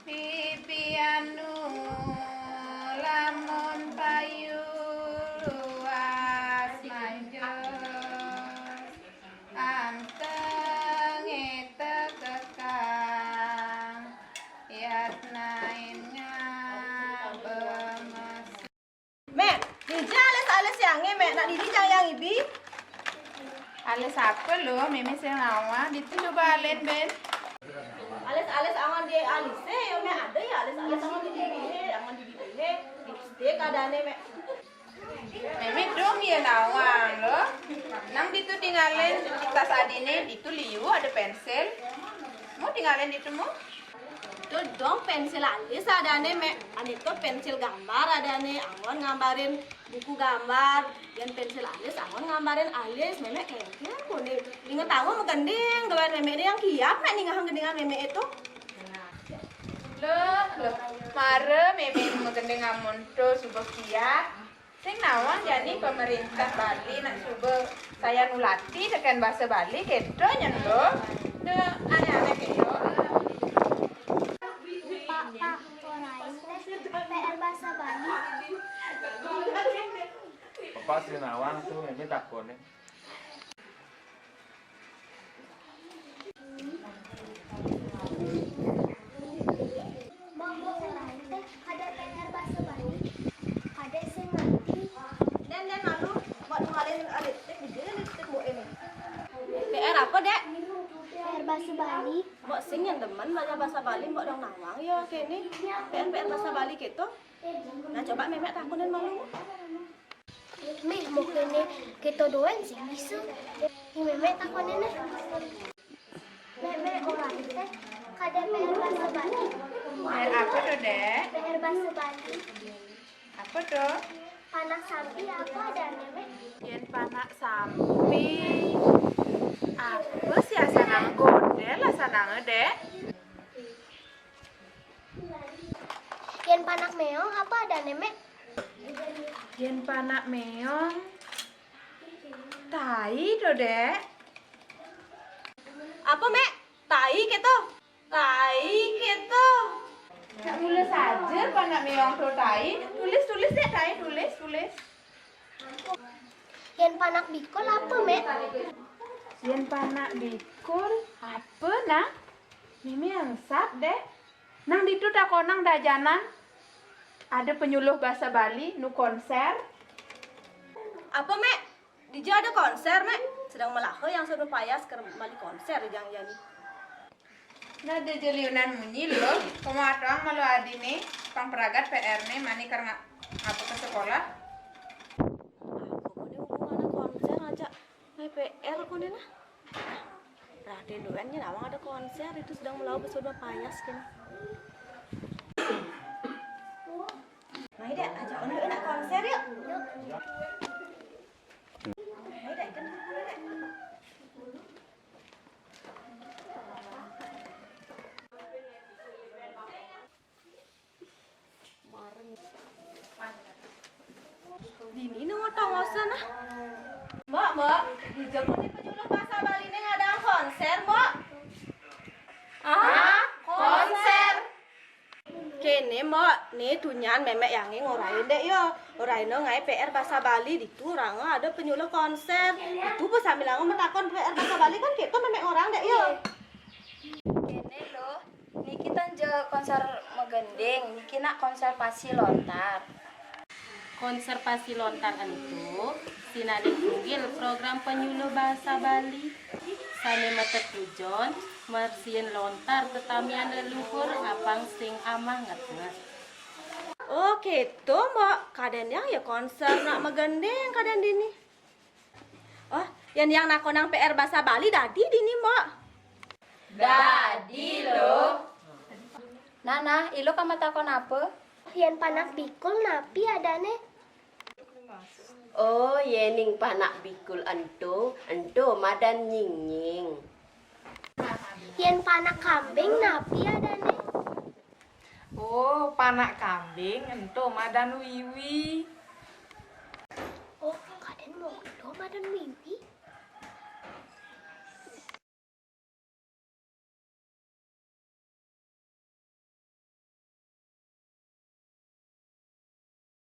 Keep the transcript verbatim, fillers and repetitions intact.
Pipianu lamun payu luas manjos, anteng éta kekang, yatnain ngabemes. Mék, dija alis-alis yangé, Mék? Nak dini jang yang ibi. Alis apa lo? Mémé sing nawang. Ditu coba alin, Ben. Alis-alis awan di alisé, yo, Mék, ada ya alis-alis awan di bibiné, awan di bibiné. Lipstik adané, Mék. Mémé dong ya nawang lo. Nang ditu tingalin tas adiné, ditu liu ada pensil. Mau tingalin ditu, mau? Itu dong pensil alis adané, Mék. Anu itu pensil gambar adané, awan ngambarin buku gambar. Yén pensil alis, awan ngambarin alis. Mémé kéngkén koné. Inget awan magending, doén mémé yang kiap, Mék, ningahang gendingan mémé itu. Loh, loh. Mara mémé magending amun to suba kiap. Sing nawang jani pamaréntah Bali nak suba sayan nulati tekén basa Bali kéto nyen, Bo. Duh, anéh-anéh kéto. Pak, Pak, orain téh P R basa Bali. Apa sing nawang tuh, ini takonin. Mbok, Mbok, ora téh kadén P R basa Bali. Kadén sing ngerti. Dén, Dén, malu, Mbok ninggalin lipstik, di lipstik Mbok ini. P R apa, Dék? P R basa Bali. Mbok sing yang demen belajar basa Bali, Mbok dong nawang ya kéné. P R, P R basa Bali kéto. Nah, coba Mémé takonin malu. Méh, mau kéné kéto doén sing bisa. Ni Mémé takonin, nah. Mémé, orang téh kadén P R basa Bali. P R apa to, Dék? P R basa Bali. Apa to? Panak sampi apa adané, Mémé? Yén panak sampi, apa sih asanang? Godél asanang, Dék? Yén panak méong apa adané, Mémé? Yén panak méong, tai to, Dék. Apa, Mék? Tai kéto? Tai kéto. Nak mula saja panak méong to tai. Tulis, tulis, Dék, tai, tulis, tulis. Yén panak bikul apa, Mék? Yén panak bikul apa, Nak? Mémé angsap, Dék. Nang ditu takonang dajanan. Ada penyuluh basa Bali nu konsér. Apa, Mék? Dija ada konsér, Mék? Sedang melaha yang sudah payas ker mali konsér jang jani. Nah, ada jeliunan munyi lo. Komo atuang malu adiné, pang peragat P R né, mani ker nga-, ngapa ke sekolah. Apa koné hubungannya konsér aja? Nah, P R koné nah. Raden doan nya nawang ada konsér, itu sedang melawa bersama payas kan. Nah, Dék, ajak Unduk nak konsér yuk. Yuk. Nah, Dék, kan dulu, Dék. Dini nu ngotong-ngosen ah. Mbok, Mbok, dija koné penyuluh basa Baliné ngadaang konsér, Mbok? Ah, konsér. Kéné, Mbok, né tunyan Mémé yangé ngorahin, Dék, yo. Orahin ngaé P R basa Bali, ditu orahanga ada penyuluh konsér. Ditu pasambilanga matakon P R basa Bali kan kéto Mémé ngorahang, Dék, yo. Kéné, Luh. Niki tan ja konsér magending, niki nak konservasi lontar. Konservasi lontar ento sinaning tunggil program penyuluh basa Bali sané matetujon mersihin lontar tetamian leluhur apang sing amah ngetnget. Oh, kéto, Mbok. Kadén yang ya konsér nak magending kadén dini. Oh, yén yang nakonang P R basa Bali dadi dini, Mbok? Dadi, Luh. Nah, nah, Iluh ka matakon apa? Yén panak bikul napi adané? Oh, yéning panak bikul ento, ento madan nyingnying. Yén panak kambing napi adané? Oh, panak kambing ento madan wiwi. Oh, kadén mula madan wiwi.